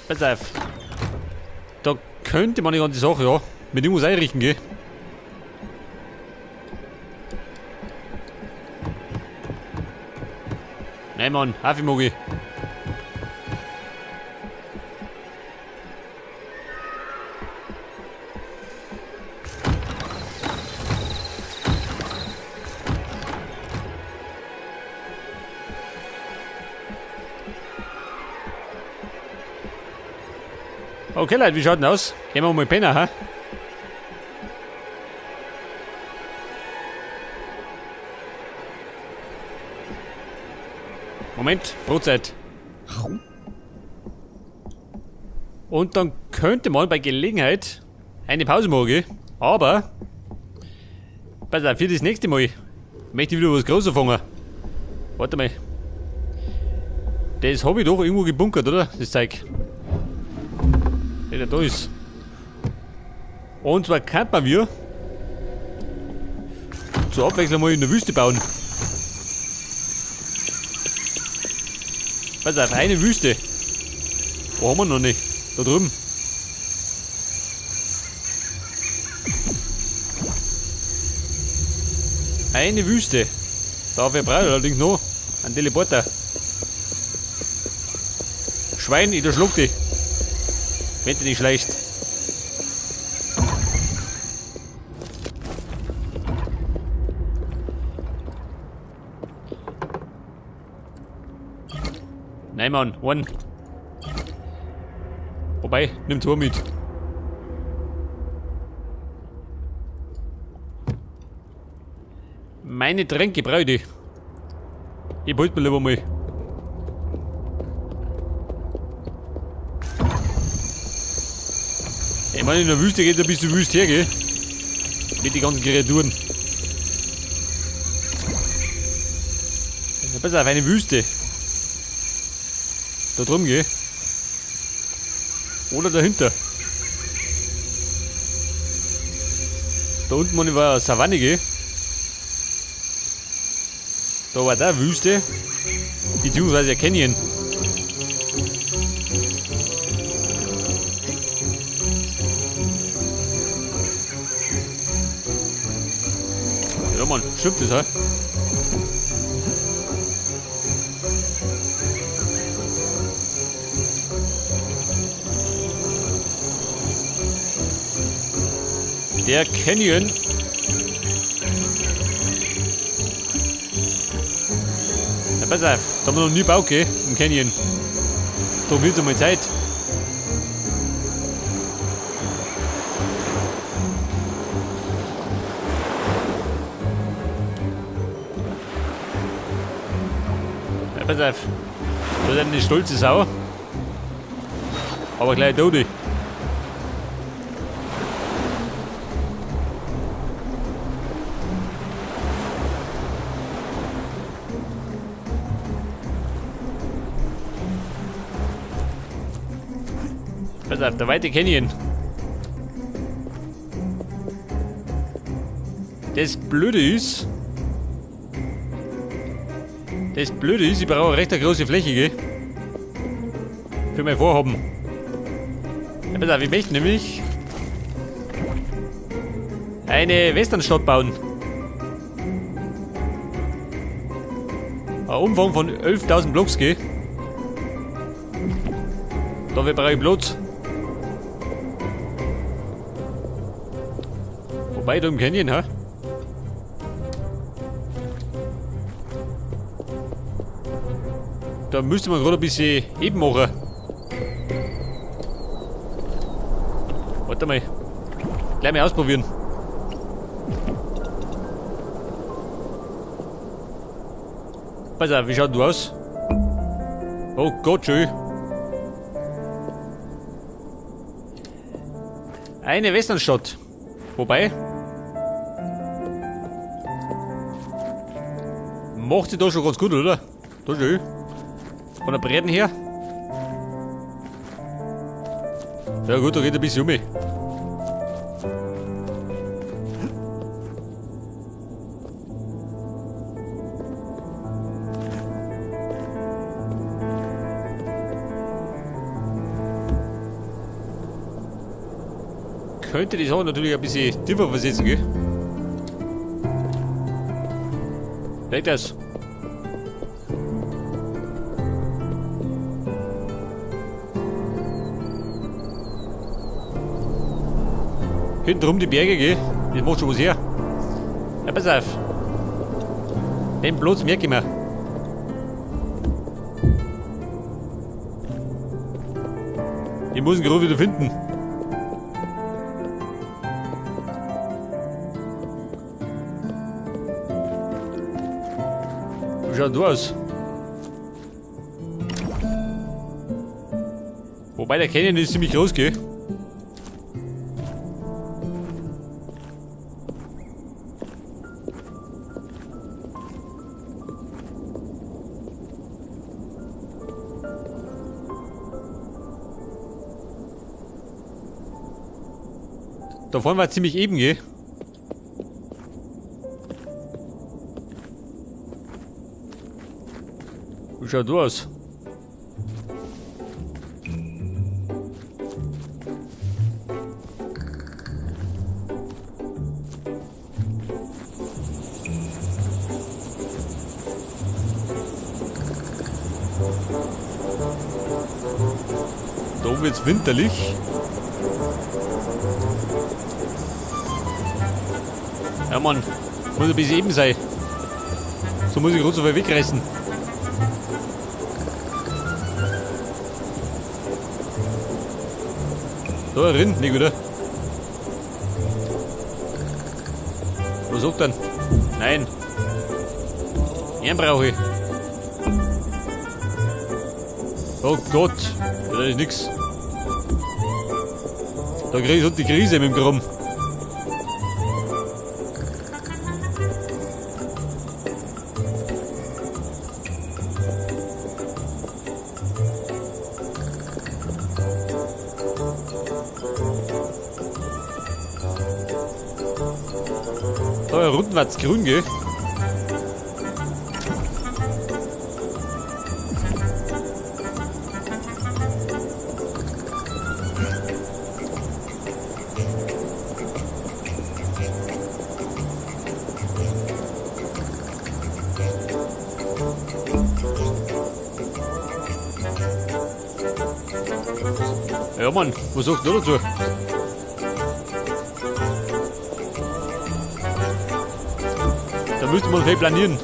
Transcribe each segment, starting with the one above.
Pass auf. Da könnte man die ganze Sache, ja, mit irgendwas einrichten, gell? Nein, Mann, Hafi-Mogi. Okay, Leute, wie schaut denn aus? Gehen wir mal pennen, ha? Moment, Brotzeit. Und dann könnte man bei Gelegenheit eine Pause machen, gell? Aber, pass auf, für das nächste Mal möchte ich wieder was Großes fangen. Warte mal. Das hab ich doch irgendwo gebunkert, oder? Das Zeug. Der da ist. Und zwar könnte man wir zur Abwechslung mal in der Wüste bauen. Pass auf, eine Wüste. Wo haben wir noch nicht? Da drüben. Eine Wüste. Dafür brauche ich allerdings noch einen Teleporter. Schwein, ich schluck dich. Wenn du nicht schleichst. Nein, Mann, one. Wobei, nimm zwei mit. Meine Tränke brauche ich. Ich behalte mir lieber mal. Ich meine, in der Wüste geht ein bisschen wüst her, gell? Mit den ganzen Kreaturen. Ja, pass auf, eine Wüste. Da drüben, gell? Oder dahinter. Da unten meine ich, war eine Savanne, gell? Da war da Wüste. Beziehungsweise ein Canyon. Ja, Mann, stimmt das, hä? Der Canyon. Ja, pass auf, da haben wir noch nie gebaut, gell? Im Canyon. Da wird's einmal Zeit. Ja, pass auf. Da ist eine stolze Sau. Aber gleich tot. Pass auf, der weite Canyon. Das Blöde ist, ich brauche eine recht große Fläche, gell? Für mein Vorhaben. Ja, pass auf, ich möchte nämlich eine Westernstadt bauen. Ein Umfang von 11.000 Blocks, gell? Dafür brauche ich Platz. Wobei, da im Canyon, hä? Da müsste man gerade ein bisschen eben machen. Warte mal. Gleich mal ausprobieren. Pass auf, wie schaut du aus? Oh Gott, schön. Eine Westernstadt. Wobei. Macht sich da schon ganz gut, oder? Da schön. Von der Breiten her. Ja gut, da geht ein bisschen um. Könnte die Sache natürlich ein bisschen tiefer versetzen, gell? Vielleicht das. Hintenrum die Berge, gell? Das macht schon was her. Ja, pass auf. Den Platz merke ich mir. Ich muss ihn gerade wieder finden. Wie schaut denn da aus? Wobei der Canyon ist ziemlich groß, gell? Da vorne war ziemlich eben, gell? Wie schaut du aus? Da oben wird's winterlich. Ja Mann, muss ein bisschen eben sein. So muss ich gerade so viel wegreißen. Da rinnt nicht wieder. Was sagt denn? Nein. Einen brauche ich. Oh Gott, da ist nix. Da krieg ich so die Krise mit dem Kram. Da unten wird's grün, gell? Ja Mann, was sagst du dazu? Da müsste man vielleicht planieren.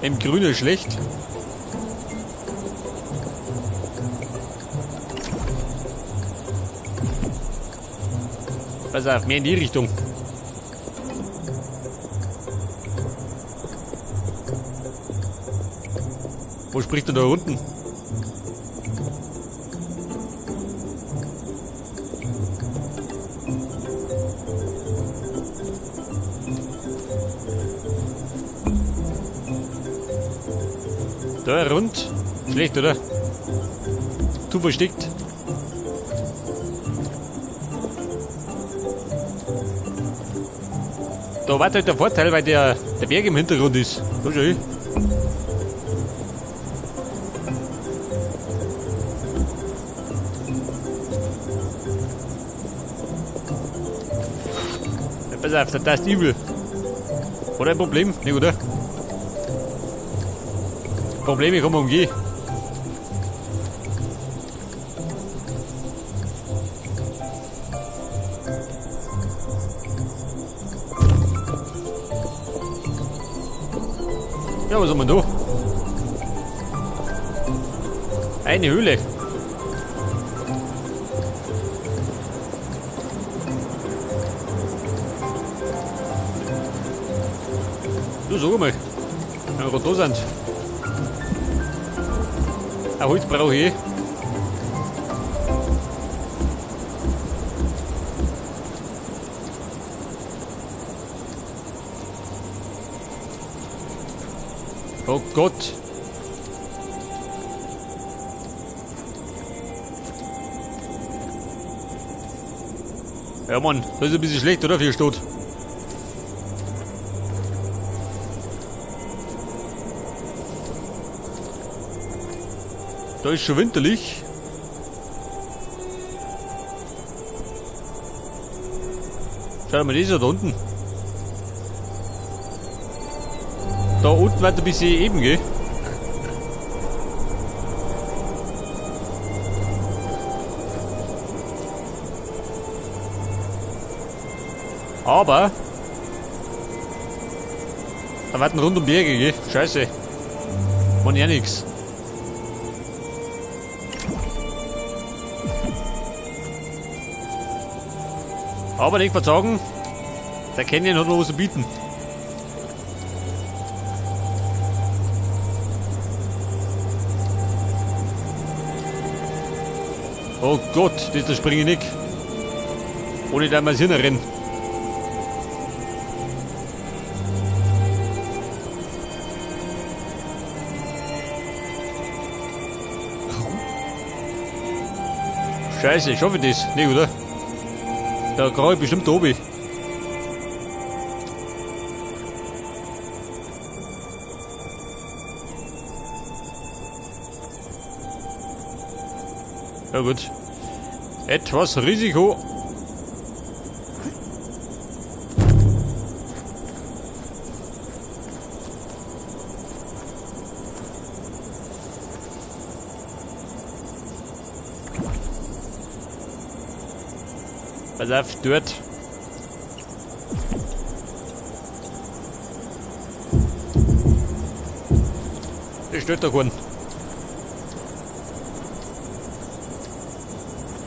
Im Grünen ist schlecht. Pass auf, mehr in die Richtung. Wo spricht er da unten? Da rund. Schlecht, oder? Zu versteckt. Da war halt der Vorteil, weil der Berg im Hintergrund ist. Da schau ich. Ja, pass auf, der Tast übel. Hat er ein Problem? Nicht, oder? Probleme kann man umgehen. Ja, was haben wir da? Eine Höhle. Du, sag mal, wenn wir gerade da sind. Ein Holz brauche ich eh. Oh Gott. Ja Mann, das ist ein bisschen schlecht, oder? Für die Stadt. Da ist schon winterlich. Schau mal, das ist ja da unten. Da unten weiter ein bisschen eben, gell? Aber da warten rund um Berge, gell? Scheiße. Man ja nix. Aber nicht verzagen, der Canyon hat noch was zu bieten. Oh Gott, das springe ich nicht. Ohne da mal hinrennen. Scheiße, schaffe ich das? Nee, oder? Da krauche ich bestimmt oben. Ja gut. Etwas Risiko. Pass auf, dort. Das stört da keinen.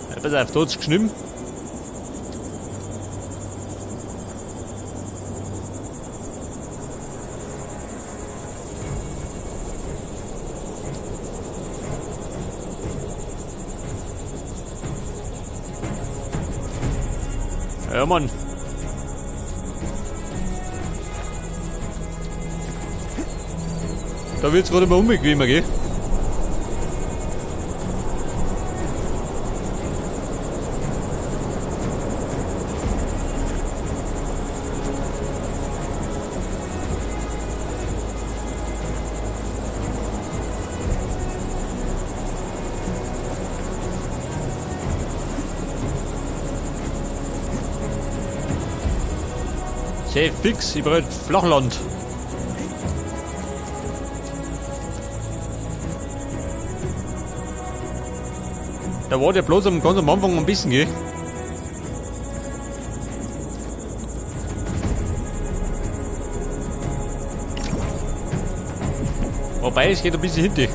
Ja, pass auf, da hat's geschnitten. Ja, Mann. Da wird's gerade mal unbequemer, gell? Sehr fix, ich brauche Flachland. Da war der bloß ganz am Anfang ein bisschen, gell? Wobei, es geht ein bisschen hinten.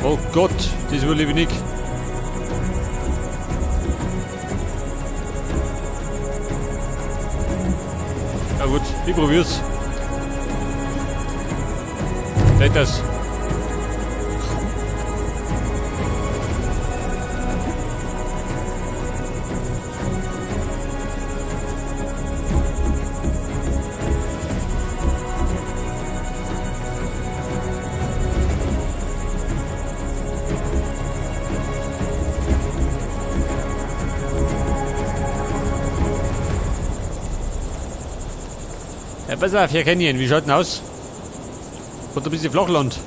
Oh Gott, das überlebe ich nicht. Na gut, ich probier's. Vielleicht das. Ja, pass auf, Herr Canyon, wie schaut denn aus? Hat ein bisschen Flachland.